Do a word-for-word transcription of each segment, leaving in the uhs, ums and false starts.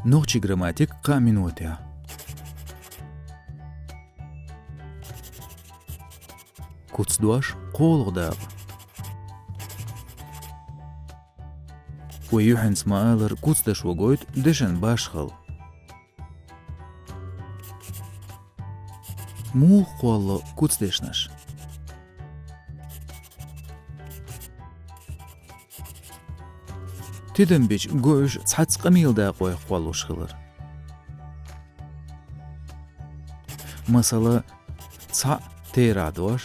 Нохчийн грамматика кхаа минотехь. Куцдош, кхоалгӀа дакъа. Вай юьхьанца ма-аллара, куцдашо гойту дешан башхалла. Муха кхоллало куцдешнаш? Тидам бича го уьш цхьацца къамелан дакъойх кхоллалуш хилар. Масала, цхьаъ терахь дош,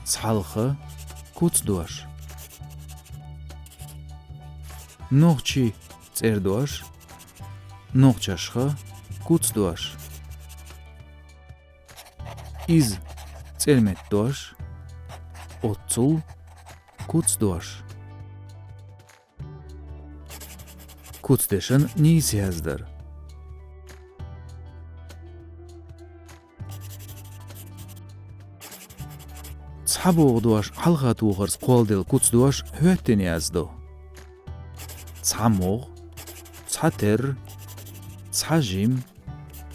цхьалха куцдош, нохчийн цӀердош, нохчашха куцдош. Иза цӀерметдош, оццул куцдош. Куцдешан нийса яздар. ЦхьабогӀу дош хьалха тохарца кхолладелла куцдош хӀоьттина яздо. ЦхьамогӀа, цхьатерра, цхьажима,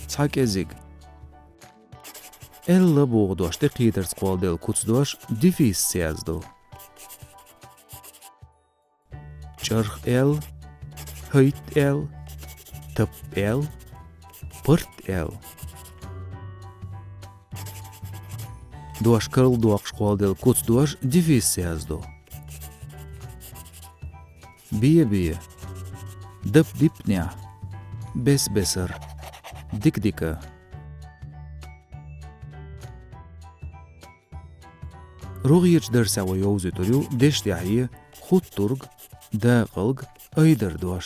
цхьакӀезига. Элла богӀу дош тӀекхетарца кхолладелла куцдош дефисца яздо. ЧӀарх-Л, хӀайтта-Л, таппа-Л, парт-Л. Дош карладоккхуш кхолладелла куцдош дефисца яздо. Бе-бе, дап-дипанехь, бес-бесара, дика-дика. РогӀерчу дарсехь вай йовзуьйтур ю дешан тӀаьхье хуттург, дакъалг, айдар дош.